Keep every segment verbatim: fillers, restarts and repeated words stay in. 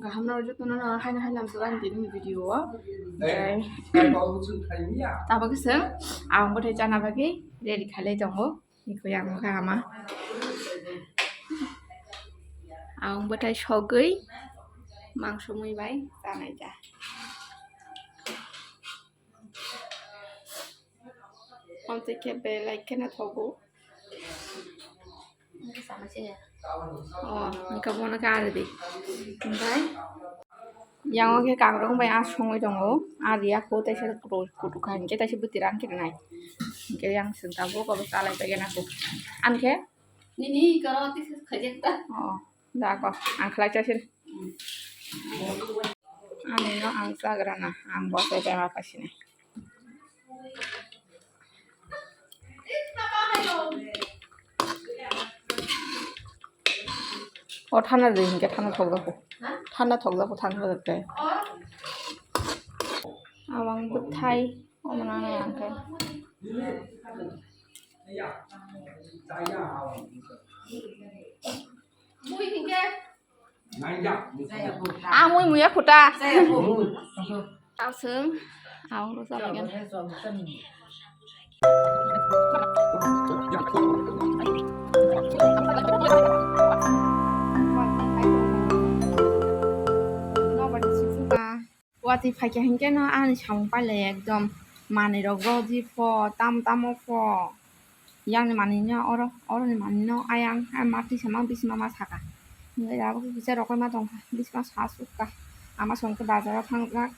Kaham no joto no haino haino ang sugan tini video o. Tei tabuk se ang bwthai chana bagwi ready khalai tongo. Iko yang kha ama. Ang bwthai sogwi mangso mui bai chanai ja. Amtwi khe belai kheno thogo. O, hwnkhe bono khe ari di. Hwnkhe yang o khe kangrong bai asongwi tongo. Ari ya kho teisa kutu, kutu kha hwnkhe teisa bwtwi rang khe nai. Hwnkhe yang chwng tabuk obo chalai pai gana kho. Ani khe? Nini karo tisa khajak ta. O, da ko, ang khlai chasin. Ani no ang chagrana, ang bo se bema pasini. O thana de hinke thana thok jago. Thana thok jago thana de. Awang bwthai, o mana na yang khe. Amui muya khuta. Aswng, ang ro chalai gana. Watwi phaikha hinkhe no ani samung pailai ekdom manwi rok rw di pho, tamo tamo pho. Yang ni manwi no oro, oro ni manwi no ayang, ayang ma tisa ma bisma ma saka. Hinkhe abo khe kisa rokoima tongkha, bisma sa sukha. Ama songkhe bazar o thangjak.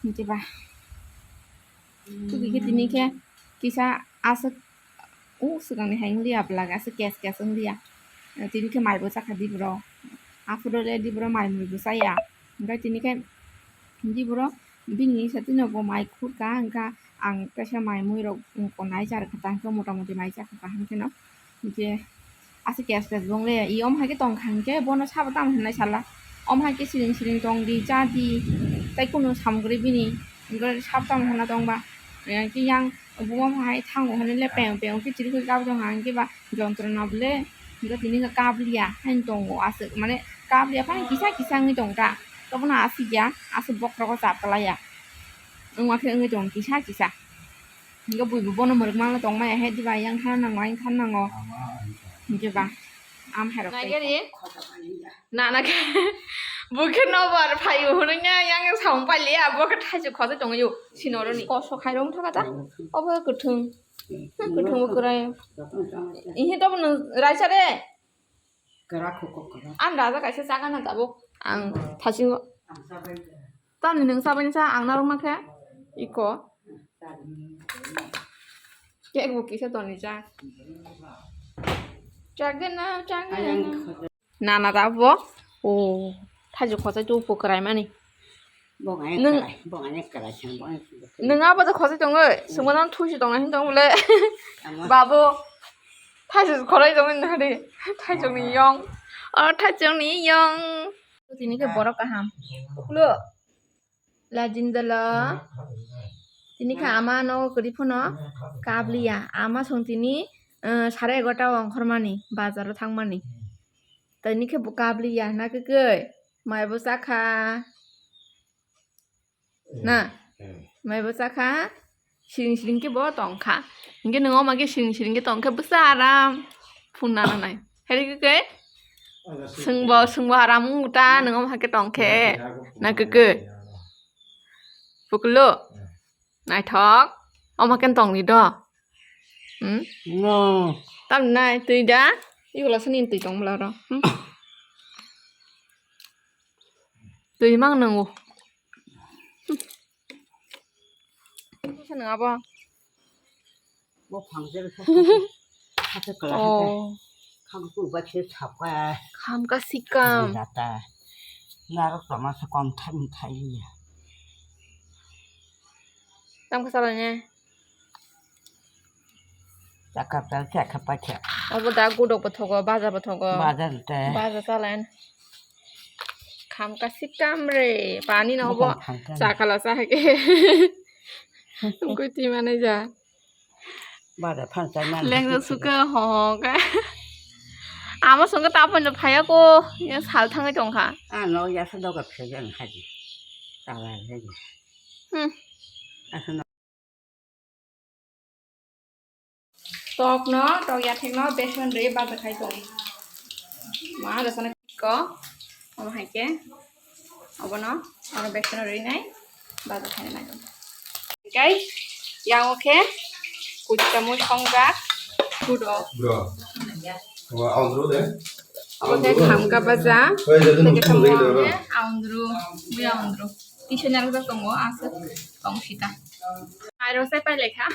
Hinkhe ba. Tubui khe tini khe kisa aswk o swkang ni hai wng liya bwlak aswk kes kes wng liya. Tini khe mai bo chakha di bwrok. Aphuru le di bwrok mai mui bo chaya. Hinkhe tini khe di bwrok bini satino bo mai khurka hinkha ang kaisa mai mui rok konai char kha ta hinkhe mota moti mai chakha kaham kheno. Hinkhe aswk kes kes bo wng liya. I omo hai khe tong kha hinkhe bono sabo tamo hinwi sala. Omo hai khe siring siring tong di, cha di, tei kunu samung kwrwi bini. Hinkhe sabo tamo hwnna tong ba. Hinkhe yang buma hai thango hwnwi le peng peng khe chiri khe kap tong kha hinkhe ba jontro no bole hinkhe tini khe kap liya haino tongo aswk mane kap liya phano kisa kisa wngwi tong ta. Tobono aswk ya, aswk bokhorogo chap kwlai ya. Wngma khe wngwi tong kisa kisa. Hinkhe buibo bono mwrwk manla tongmaya he diba yang thana nango, ayang thana nango. Hinkhe ba am hai rok tei. Nana khe bo khe nobar phaio hwnwi ya yang samung pailiya bo khe thaisuk khosai tongwio sinoroni kosok hai rong thaka ta obo kwthwng kwthwng bo kwrai. Ihe tobo nwng raisa de. Kara kho kok kara. Ang raja kaisa chaga na tabuk ang thasingo. Tamni nwng sabaini sa ang narwkma khe iko. Cake bo kisa toni cha. Chagana chagana. Nana da bo. O thaisuk khosai tu pukrai mani. Bongani Nwng- Karai, bongani karai, bongani karai. Nwng abo je khosai tongo, sungma nang thusi tongna hin tong bole. Tamo. Babo, thaisuk khosai tongwi nari, thaisukni yong. O thaisukni yong. Tini khe borok kaham. Ukhlo. Lajindala. Tini khe ama nogo kwrwi phano kabliya. Ama song tini, eh, sare egarota o ongkhormani, bazaro thangmani. Tini khe bo kabliya, na kwkwi? Maibo chakha. Na? Maibo chakha. Siring siring khe bo tongkha. Hinkhe nwng oma khe siring siring khe tongkhe bwsa aram phunna nanai. Heri khe khe? Swngbo, swngbo aram wngta nwng oma khe tongkhe. Na khe khe? Pukulu? Naithok. Oma khe tongni do? Hmm? No. Tamni nai twi da? Ikola sani twi tong bwla ro. Hmm? Twi mang nungo. Kisa nung abo? Bo phangse kisa kisa kala kisa. Oh. Khang tu ba kisa chapka. Kham ka sikam. Data. Narok toma se kom thai thai ya. Tam ka salanya. Chakap chal chakap pacha. Obo da gudok bo thogo, baja bo thogo. Baja te. Baja chalen. Kham ka sikam re. Pani no obo. Bokong kham ka. Chakala chahake. Tungkui twi mane ja. Baja phan chai mane. Lengro suka ho ka. Amo songkhe taphano phaiya ko, ya sal thangwi tongkha. Ah, no, ya sa doga phaiya ang haji. Tawa haji. Hmm. Asa no. Tok no, tok ya thek no, beson rwi baja khai tong. Ma da sana ko, omo hai ke. Obono, oro bekkeno rinai, baja khaina naigo. Guys, yang o khe kuchta mui songjak, kudo. Bro. Obo andro de. Obo khe khamka baja. Tei khe tamo khe andro, mui andro. Tisa narwkjak tongo, aswk tong sita. Airo se pai lekha.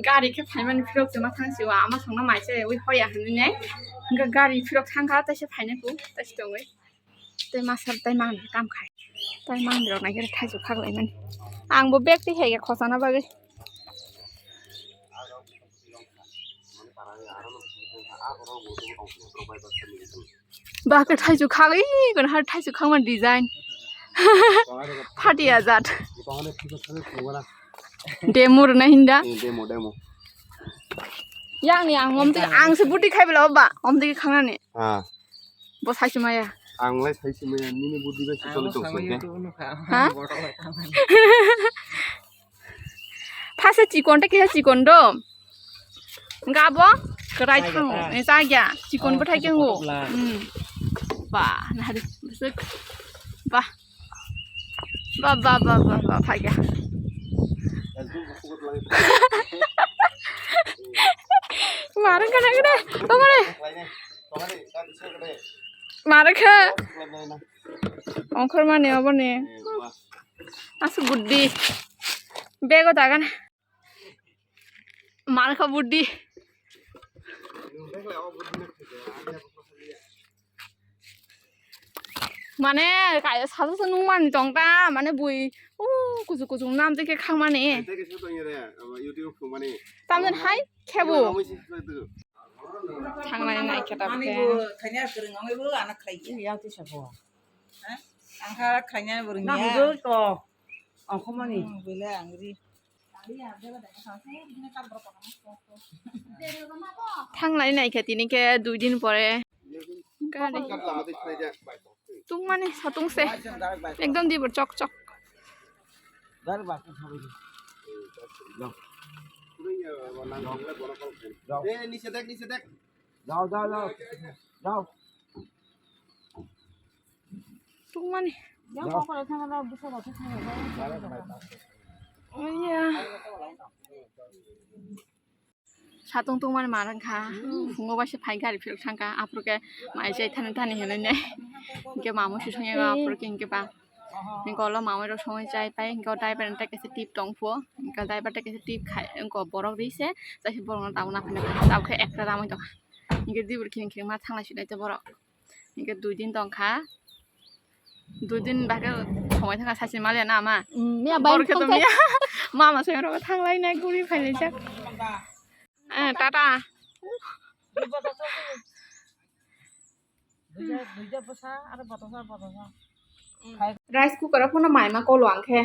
Gari khe phaimani phirok tongma thang siwa, ama songno mai se ui hoya hinwi nai. Hingkhe gari phirok thangkha, tei se phainai ku, tei se tongwi. Tei masa tei mang kam khai. Tei mang rok nai khe thaisu khak lai mani. Ang bo bag tei hai khe khosana bagwi. Ba khe thaisu khak, ih, kono har thaisu khak man design. Phatia jat. Demo rwna hinda. Eh, demo, demo. Yang ni ang om tei ang se buti khai bela ba, om tei khang nani. Ah. Bo sai se maya. Ang lai sai se maya, nini buti bai se choli tong se. Ha? Phasa chikon ta kisa chikon do. Gabo kwrai thang. Eh, chagya. Chikon bo thai kengo. Hmm. Ba, na hadi. Ba. Ba, ba, ba, ba, ba, phagya. Marang kana kana. Tongare. Marang kha. Ongkhor mani obo ni. Asu buddi. Bego dagan. Markha buddi. Mane, kaya sasa se nung mani tong ta, mane bui, uh, kuchuk kuchuk nam tei khe khang mani. Tamjani hai khebu. Thanglai nai khe ta khe. Ani bo khanya kwrwng wngwi bo ana khlai ya. Yang tisa bo. Ha? Ang kha khlai nai bo rwngya. Nang bo to. Ang kho mani. Hmm, bele ang ri. Thanglai nai khe tini khe dui din pore. Gari. Tungmani satung se. Ekdom dibor chok chok. Jao, jao, jao. Jao. Tungmani. Jao. Iya. Satung tungmani ma rwngkha. Phungo baisa phai gari phirok thangkha. Aphuru khe mai chai thani thani hinwi nai. Hinkhe mamung si songya aphuru khe hinkhe ba. Hinkhe ulo mamung rok songwi chai pai. Hinkhe o driver ni tei kaisa tip tong phuo. Hinkhe driver tei kaisa tip khai. Hinkhe borok ri se. Chai se borok no tabuk naphani. Tabuk khe ekta ramwi tongkha. Hinkhe dibor khiring khiring ma thanglai si nai tei borok. Hinkhe dui din tongkha. Dui din bagwi somoi thangkha sachi maliya na ma. Mm, miya bai borok khe to thangkha. Miya mama song rok thanglai nai guri phailaijak. Eh, tata. Rice cooker o phano maima kolo ang khe.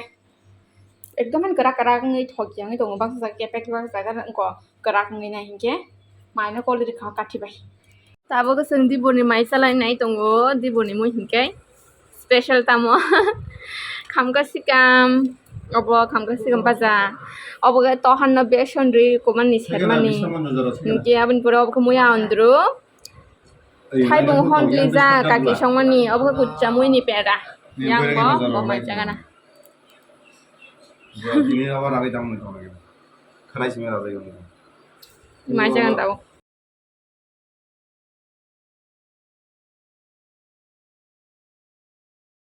Ekdom han kwrak kwrak wngwi thok ya wngwi tongo, baksa jaga kepek, baksa jaga wngkha kwrak wngwi nai hinkhe maino kol rikha kathi bai. Tabuk chwng diboni mai chalai nai tongo, diboni mui hinkhe special tamo khamka sikam, obo khamka sikam baja, obo khe tohan no beson rwi kwmani sermani hinkhe aboni pore obo khe muya andru. Thaibung hon twijak kaki songmani, obo khe kuchcha muini pera. Yang bo, bo mai chagana. Mai chagan tabuk.